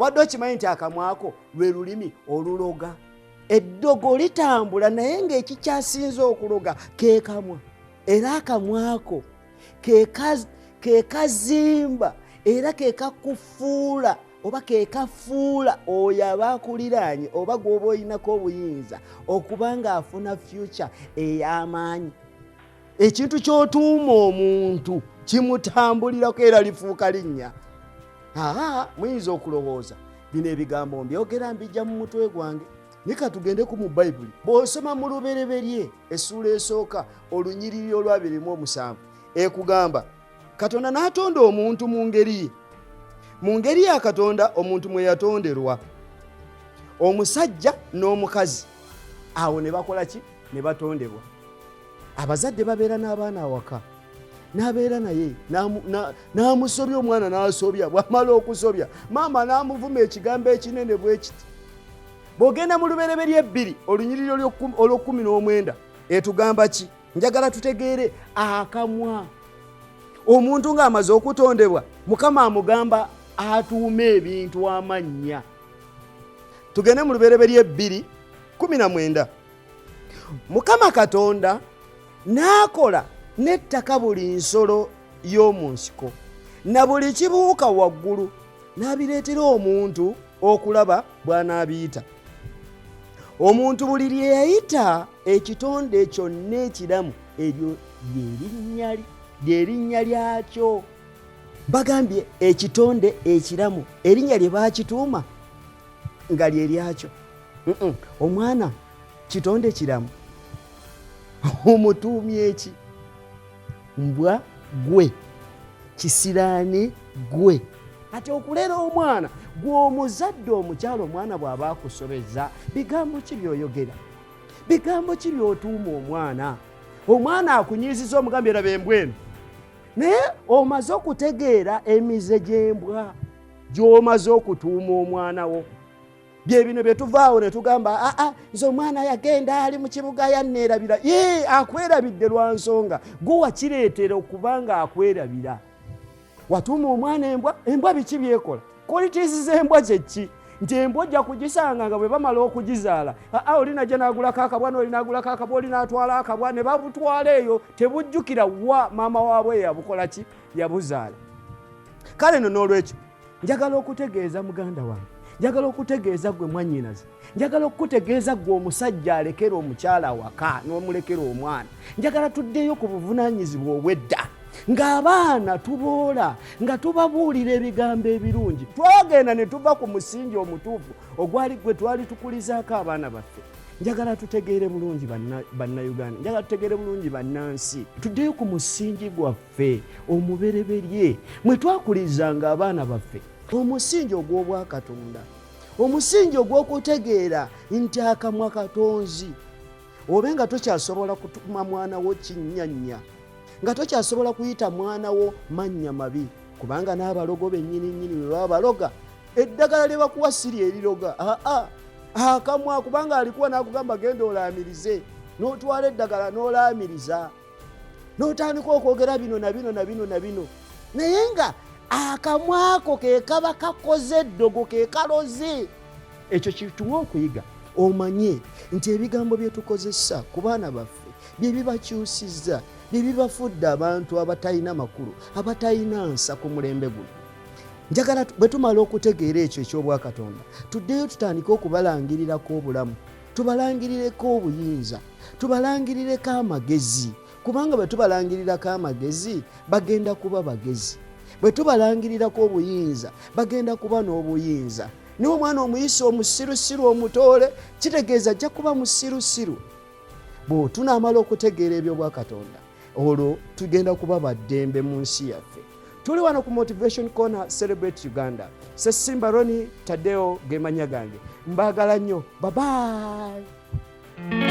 Obadde okimanyi nti akamwako lwe lulimi oluloga? Eddogo litambula, naye ng'ekikyasinze okuloga ke kamwa, era akamwako ke kazimba era ke kakufuula oba ke kafuula oyo aba akuliraanye oba gw'oba olinako obuyinza okuba ng'afuna future ey'amaanyi. Ekintu ky'otuuma omuntu kimutambulirako era lifuuka linnya. Aa, muyinza okulowooza bino ebigambo mbyogera mbijja mu mutwe gwange, naye katugendeko mu Bayibuli. Bw'osoma mu Lubereberye essuula esooka olunyiriri olwa 27, ekugamba, "Katonda n'atonda omuntu mu ngeri ye, mu ngeri ya Katonda omuntu mwe yatonderwa, omusajja n'omukazi." Awo ne bakola ki? Ne batondebwa. Abazadde babeera n'abaana awaka, n'abeera naye n'amusobya, omwana n'asobya. Bw'amala okusobya, maama n'amuvuma ekigambo ekinene bwe kiti. Bw'ogenda mu Lubereberye 2 olunyiriri olw'o-19, etugamba ki? Njagala tutegeere akamwa. Omuntu ng'amaze okutondebwa, Mukama amugamba atuume ebintu amannya. Tugende mu Lubereberye 2:19. "Mukama Katonda n'akola n'ettaka buli nsolo y'omu nsiko na buli kibuuka waggulu, n'abireetera omuntu okulaba bw'anaabiyita. Omuntu buli lye yayita ekitonde kyonna ekiramu, eryo lyerinnya lyakyo." Bagambye ekitonde ekiramu, erinnya lye baakituuma nga lye lyakyo. Omwana kitonde kiramu, omutuumye eki? Mbwa gwe, kisiraani gwe. Ati okulera omwana gw'omuzadde omukyalo, omwana bw'aba akusobeza, bigambo ki by'oyogera? Bigambo ki by'otuuma omwana? Omwana akunyiiziza, omugambye, "Eraba embwa eno," naye omaze okutegeera emize gy'embwa gy'omaze okutuuma omwana wo. Bye bino bye tuvaawo ne tugamba, "Aa, nze omwana yagenda, ali mu kibuga, yanneerabira." Ye akwerabidde lwa nsonga gwe wakireetera okuba nga akwerabira. Watuuma omwana embwa. Embwa biki byekola? Qualities z'embwa kyeki? Nti embwa ojja kugisanga nga bwe bamala okugizaala, aa, oli najja n'agulako akabwa, n'oli n'agulako akabwa, oli n'atwala akabwa, ne babutwala eyo, tebujjukira wa maama waabwe yabukola ki, yabuzaala. Kale no n'olwekyo njagala okutegeeza muganda wange, njagala okutegeeza gwe mwannyinaze, njagala okukutegeeza gwe omusajja alekera omukyala waka n'omulekera omwana. Njagala tuddeyo ku buvunaanyizibwa obwedda, ng'abaana tuboola nga tubabuulira ebigambo ebirungi. Twagenda ne tuva ku musingi omutuufu ogwali gwe twali tukulizaako abaana baffe. Njagala tutegeere bulungi, Bannayuganda, njagala tutegeere bulungi, bannansi, tuddeyo ku musingi gwaffe omubereberye mwe twakulizanga abaana baffe, omusingi ogw'obwakatonda, omusingi ogw'okutegeera nti akamwa katonzi. Obe nga tokyasobola kutuma mwana wo kinnyanya, nga tokyasobola kuyita mwana wo mannya mabi, kubanga n'abalogo bennyini nnyini bwe baba baloga, eddagala lye bakuwa siri eriroga. Aa, akamwa, kubanga alikuwa n'akugamba, "Genda olaamirize," n'otwala eddagala n'olaamiriza, n'otandika okwogera bino na bino na bino na bino, naye nga akamwako ke kaba kakoze eddogo, ke kaloze. Ekyo kituwa okuyiga, omanye nti ebigambo bye tukozesa ku baana baffe bye bibakyusizza, bye bibafudde abantu abatalina makulu, abatalina nsa ku mulembe guno. Njagala bwe tumala okutegeera ekyo eky'obwakatonda, tuddeyo tutandike okubalangirirako obulamu, tubalangirireko obuyinza, tubalangirireko amagezi, kubanga bwe tubalangirirako amagezi bagenda kuba bagezi, bwe tubalangirirako obuyinza bagenda kuba n'obuyinza. Niwe omwana omuyisa omusirusiru omutoole, kitegeeza ajja kuba musirusiru. Bwe tunaamala okutegeera ebyobwakatonda, olwo tugenda kuba baddembe mu nsi yaffe. Tuli wano ku Motivation Corner, Celebrate Uganda. Sesimba Roni Tadeo gemanya gange. Mbaagala nnyo. Bye bye.